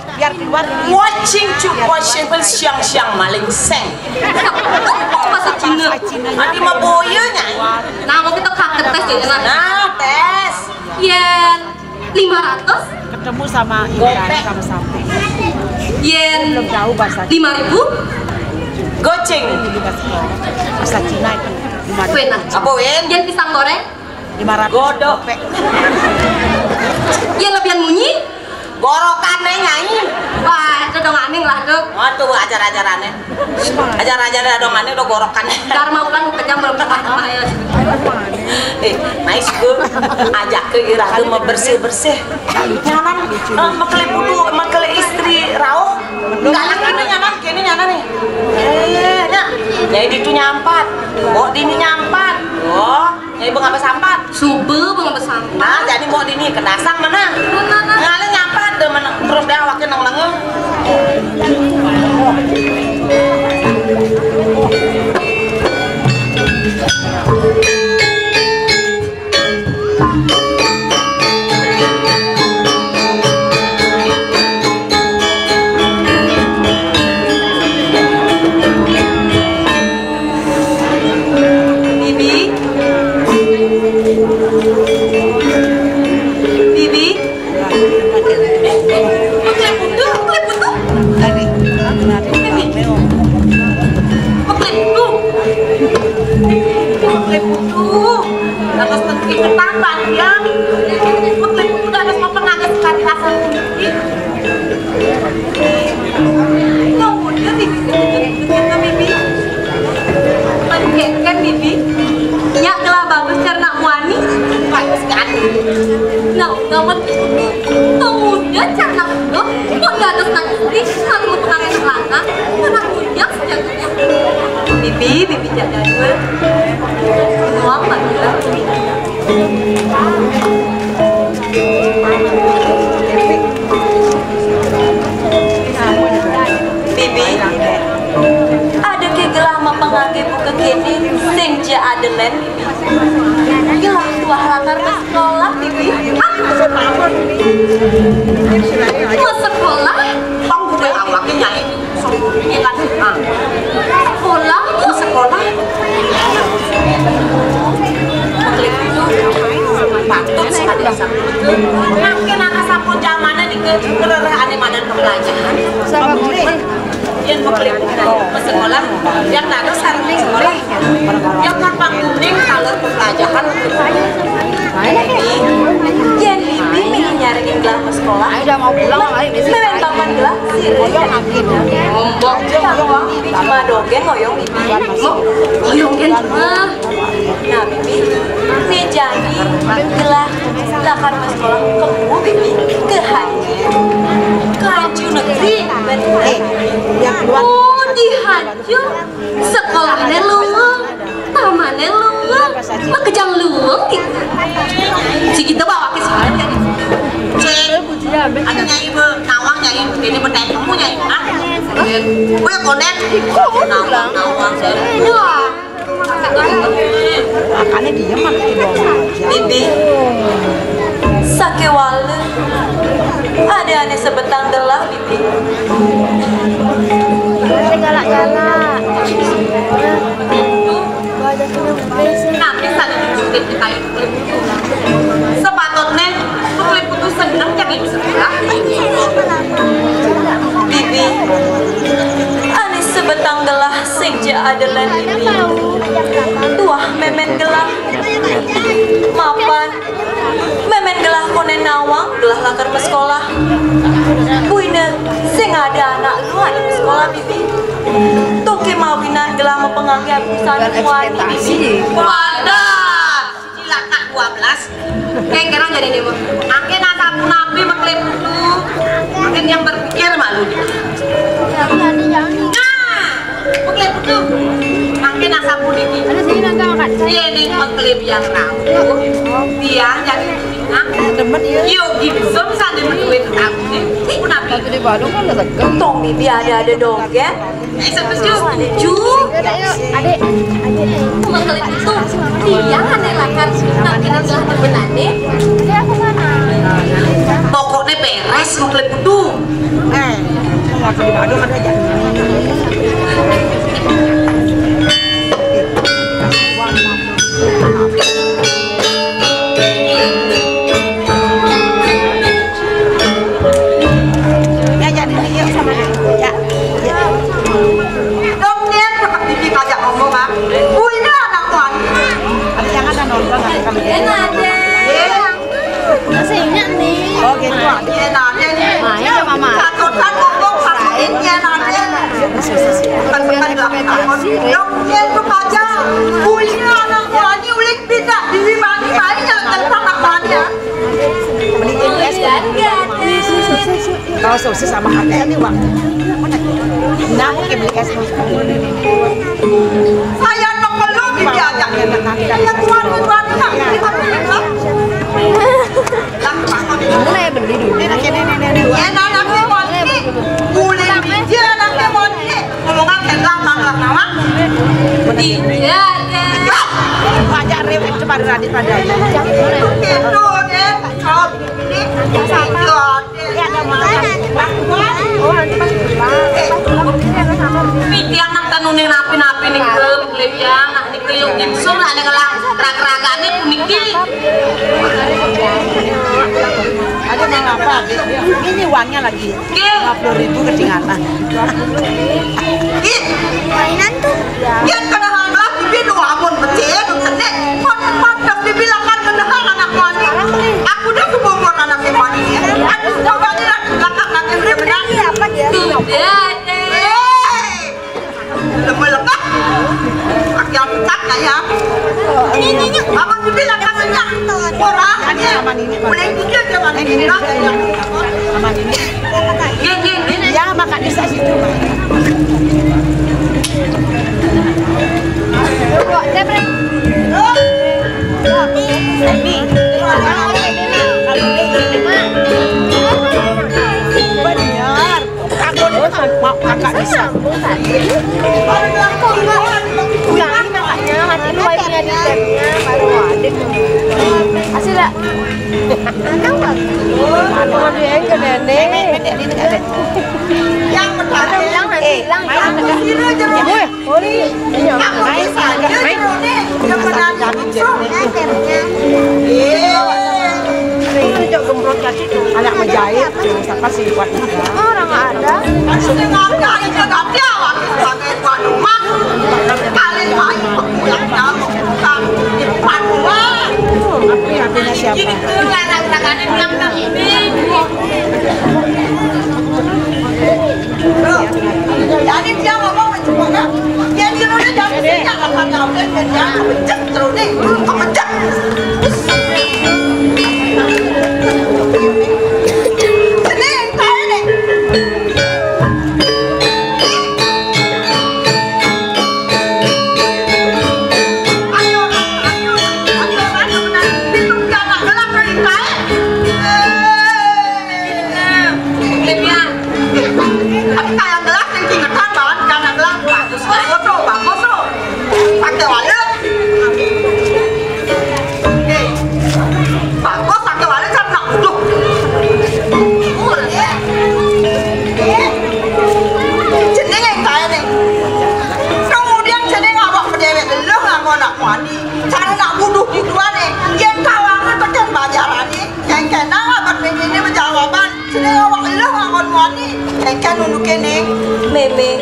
Watching to watching pun siang-siang maling seng. Apa bahasa Cina? Adi mah boya, Nyai. Nah, mau kita kaget tes ya, nah. Nah, tes. Yen lima ratus. Ketemu sama ikan, sama sapi. Yen belum tahu bahasa Cina. Lima ribu. Goceng. Bahasa Cina itu. Lima ribu. Kue nah. Apa, Win? Yen pisang goreng. Lima ratus. Godok. Yen lebihan munyi. Gorokané, Nyai. Wah, itu dong aning lah, Dok. Oh, tuh ajar-ajarané. Ajar-ajar dong aning udah gorokané. Dharma ulang kejam belum sempat sama ya. Eh, nice, Bu. Ajak ke irah tuh mau bersih-bersih. Nyanan, eh, mekele putu, mekele istri rauh. Enggak lagi nih nyanan, kene nyanan nih. Eh, ya. Jadi itu nyampat. Bawa dini nyampat. Oh. Nyai bengabes sampat. Suba bengabes sampat. Nah, jadi mau dini kedasang mana? Mana, mana? Ngale nyampat deh mana? Terus deh awaknya nang lenga. Bibi. Bibi. Mekleputu, mekleputu. Bibi. Mekleputu. Mekleputu. Dados penting ketambahan ya. Mekleputu dados mapengaget sekali rasa. Kemudian di kita, Bibi. Panjangkan, Bibi. Nya gelah bagus cara nak muani. Bagus kan? Nah, ngamat. Kemudian cara nak muda. Mau diatas nak istri, satu pengamen lanang. Anak muda sejatinya. Bibi, Bibi jaga dua. Nuang, Bibi. Bibi, ada ké gelah mapangangge buka kéné sing ja ada lén, Bibi. Gelah tuah lakar sekolah, Bibi. Ah, mau sekolah? Bang udah awaknya nyai. Sekolah, Bu, sekolah. Patut sekali. Makin anak sampun jamané niki kerereh ane madan pembelajaran. Sama Bu. Yen mekleputu sekolah, yang dados sareng sekolah. Yang kan pangkuning kalau pembelajaran. Yen Bibi mili nyarengin gelah sekolah. Ayo, udah mau pulang, ayo, Bibi. Mewen papan gelah. Ayo, makin. Ngomong. Bibi cuma dogén ngoyong Bibi. Ngoyong kan cuma. Nah, Bibi, né jani gelah lakar sekolah kemu, Bibi, ke Hanju. Ke Hanju negeri, bener. Eh, yang keluar. Oh, di Hanju. Sekolahné luwung, tamané luwung, makejang luwung gitu. Si kita bawa ke sini. Cek. Ada nyai be, nawang nyai, ini betai kamu nyai. Ah, gue konek. Nawang, nawang, saya. Wah. Makanya dia mah gitu doang aja. Bibi, sakéwala ada ane sebetang gelah, Bibi. Saya galak-galak. Gua ada seneng. Nah, bisa ditunjukin ke kayu. Sepatutnya, lu putus seneng jadi bisa gelah. Bibi, ane sebetang gelah sing ja ada lén Bibi. Tuah memen gelah. Mapan, memen gelah koné nawang, gelah lakar sekolah. Buina, sing ada anak lu ane sekolah, Bibi. Tuh ké mawinan gelah mapangangge pisan kuat, Bibi. Wadah. Cilaka dua belas. Kayak kira jadi nih, Bu. Angke nasa pun nabi mekleputu. Mungkin yang berpikir malu. Nah, mekleputu. Angke nasa pun ini. Ada sini nonton, Kak. Iya, ini mekleputu yang rapuh. Dia jadi, nah. Demen ya. Yo, gibsum sambil menduit aku. Pun nabi. Tapi di Bandung kan ada seger. Tong Bibi ada-ada dong, ya. Eh, setuju. Setuju. Adik, adik. Cuma kali itu, dia kan elakan, nah, kira gelah bebenane. Pokoknya beres, mau kali itu. Eh, mau kali itu ada aja. Ya, jadi yuk sama dia. Ya. Ya. Dong, dia tetap bibi kajak ngomong, ah. Wih, ini anak tuan. Ada yang ada nonton, ada kami. Iya, ada. Iya. Masih ingat nih. Oh, gitu. Iya, nah, dia nih. Sesama kakek ini, Bang. Nyamuk yang beli es. Saya no perlu diajak. Ya, Tuhan, Tuhan, Tuhan. Mulai beli dulu. Ini, ini, ini, ini. Ya, anaknya Mondi. Boleh beli dia, anaknya Mondi. Ngomongan kayak gampang lah, nama. Iya, deh. Pajak rewel, coba radit pada. Itu deh, kalau ini, itu deh. Pitiang nak tenune napi-napi nih, Bang. Pitiang nak nih keliung gimsum, ada ngelah raga-ragane puniki. Ada mau apa? Ini uangnya lagi. Oke. Lima puluh ribu ketinggalan. Ih, mainan tuh. Yen kenahan lah, bibi nu amun becik, nu cenik. Kon, kon, dak dibilang kan kenahan anak wani. Aku dah kubongkor anak wani. Aduh, coba ni lah, belakang nak yang benar. Ini apa dia? Sudah deh. Hei, lemah-lemah. Aku yang pecat kayak. Ini, ini, ini. Amun bibi lah kan banyak. Orang, ya. Boleh pikir dia mana ini lah, kayak. Aman ini. Iya, Mak, Kak, bisa situ, Mak. Benar. Aku nih, Mak, Kakak bisa. Ulangin kakaknya, mati lu airnya di tabnya, baru ada. Hasil lah. Ada nggak? Ada yang ke nenek. Pendek, pendek, ini nggak ada. Yang pertama, hilang nanti, hilang, hilang. Woi, Oli. Iya, main, main. Yang pertama, iya. Ini gemprot kasih tuh. Anak menjahit tuh, siapa sih kuat juga? Orang ada. Maksudnya nggak ada, ada nggak ada. Pakai kuat rumah. Paling main pulang jauh. Bukan. Di depan rumah. Tapi H P-nya siapa? Jadi dia ngomong sama Cemana, dia nyuruh dia jangan sini, apa tahu dia, dia, dia kepencet terus nih, kepencet. Sini, saya nih. Tapi kayak gelas yang keringetan, bahan karena gelas bagus. Bagus tuh, bagus tuh. Pakai waluh. Oke. Bagus, pakai waluh, kan nak butuh. Jeneng yang kaya nih. Kemudian jeneng awak pedewek, lo nggak mau nak mandi. Cara nak buduh-buduhan nih. Yang kawangan tekan bajaran nih. Yang kena abad ini jawaban. Sedaya awak eluh nganggon muani, engken unduk kene. Meme,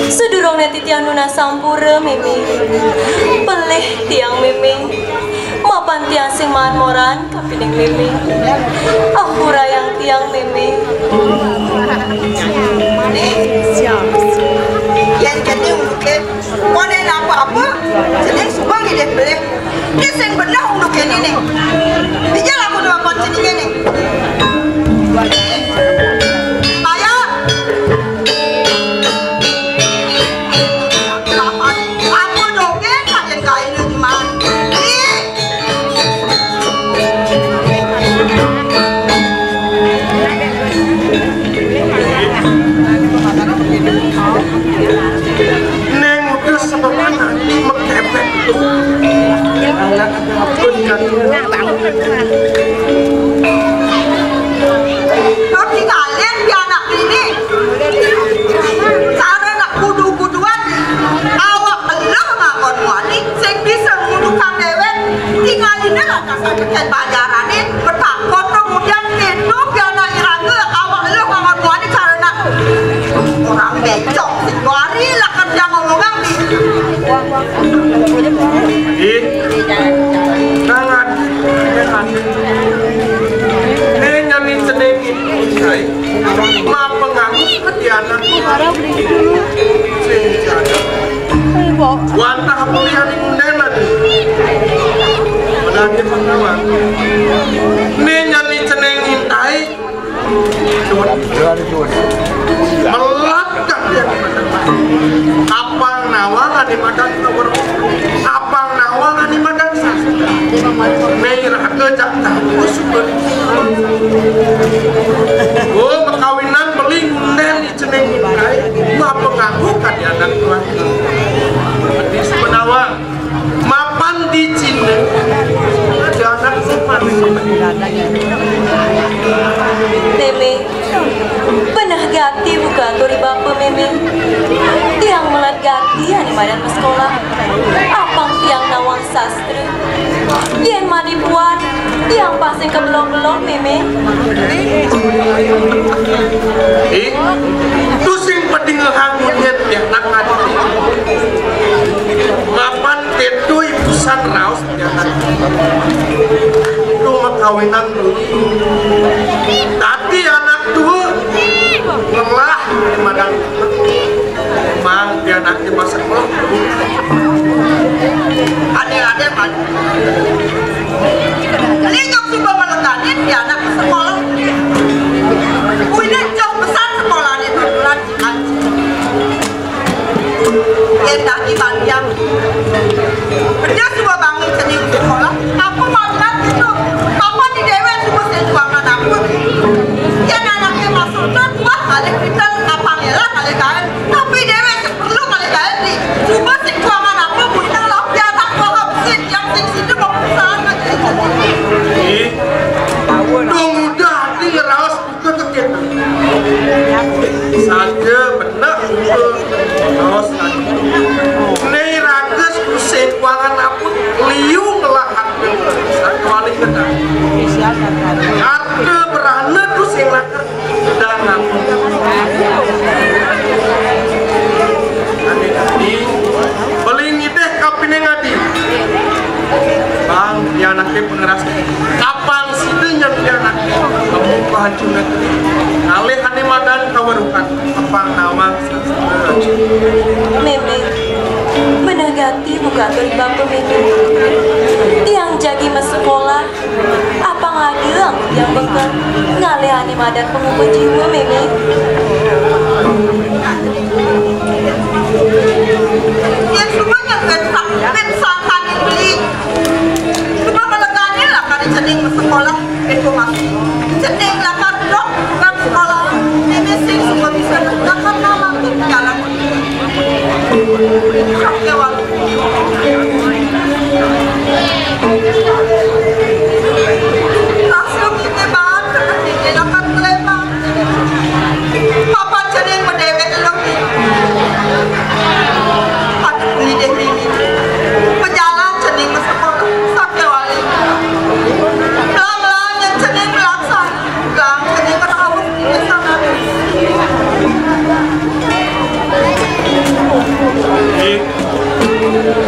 sedurung neti tiang nunas sampura, Meme. Pelih tiang, Meme. Mapan tiang sing maan moran kapining Meme. Ampurayang tiang, Meme. Yen kene unduke, konen apa-apa, jeneng suba ngidih pelih. Ki sing beneh unduk kene ning. Dijal aku dua kon jenenge ning. Ayo. Apa dongeng sak yen kae lu cuman. Ih. Ning udah sebab mekepet. Anak pun kan. Lo tinggalin di anak ini. Cara nak kudu-kuduan. Awak eluh ngakon wani. Sing bisa ngudukang dewek. Tinggalin lah dasar keken bajarane. Betakon kemudian itu piana iraga. Awak eluh ngakon wani cara nak. Orang becok. Sing wari lah kerja ngomongan. Ih, tangan, tangan. Ini nyani cening. Maaf mengganggu seperti anak. Marah beli dulu. Sini, jangan. Ayo, Bok. Wantah kuliah di Mundenan. Menanti pengawan. Ini nyani cening intai. Melat kan dia. Apang nawang ane madan kawer. Apang nawang ane madan sastra. Né raga jak tahu suba. Oh, makawinan beli ngundén i cening mungkai. Mapanganggo kadi anak tuan. Adi sebenawang. Mapan di Cina. Janak sepan. Mémé, beneh gati buka aturi bapa Mémé. Tiang melat gati ane madan masekolah. Apang tiang nawang sastra. Yén madi puan, tiang pang sing kabelog-belog, Mémé. Ih, tusing padingehang munyin pianak ati. Mapan kéto i pesan raos pianak. Lu makawinan dulu. Tadi anak tua ngelah di madang. Mang, pianak di masa sekolah. Ada-ada, Mang. Lingkup suba meleganin pianak sekolah. Udah jauh besar sekolah itu, bulan. Yén dadi bandiang. Dia suba bangun cening sekolah. Apa maksud itu? Apa di déwék suba sing tuangan apa? Yén anaké masuk, wah, kalih pinter, apang élah kalih kaén. Tapi déwék sing perlu kalih kaén di. Suba sing tuangan apa? Buina lah pianak wahab sing yang sing sida mau perusahaan aja. Ih, dong udah ati ngeraos. Saja bener, terus né raga tusing kuangan apa liu ngelah harta. Satu kali kena. Harta berana tusing lakar dan apa. Ane tadi, beli ngidih kapining adi. Bang, ya anaké pengeras. Kapan sida nyén pianak? Kamu pahancur negeri. Ngalih ane madan kawerukan. Apang nawang sastra. Mémé, beneh gati buka aturi bapa Mémé. Tiang jagi masekolah. Apang ada anggo tiang bekel. Ngalih ane madan pangupa jiwa, Mémé. Yén suba nyén pén sangkan beli. Suba meleganin lakar cening sekolah. Itu masih. Cening lakar dok tukang sekolah. Ini sing suba bisa lakar nama tuh jalan. Oke, Wak. Langsung ini banget, ini lakar preman. Papan cening madéwék elok. Aduh, lidih ini. Pejalan cening ke sekolah, sakéwali. Belang-belang nyén cening belang sana. Belang cening ke haus di sana.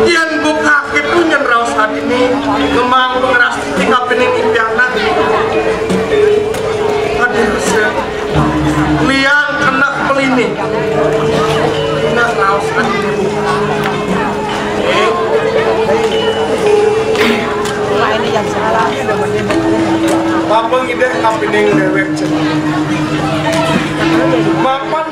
Yén buka kéto nyén raos hatiné, ngemaang pangeras di kapining pianak. Aduh, liang keneh meliné. Nah, raos ati. Bapa ngidih kapining déwék cening. Mapan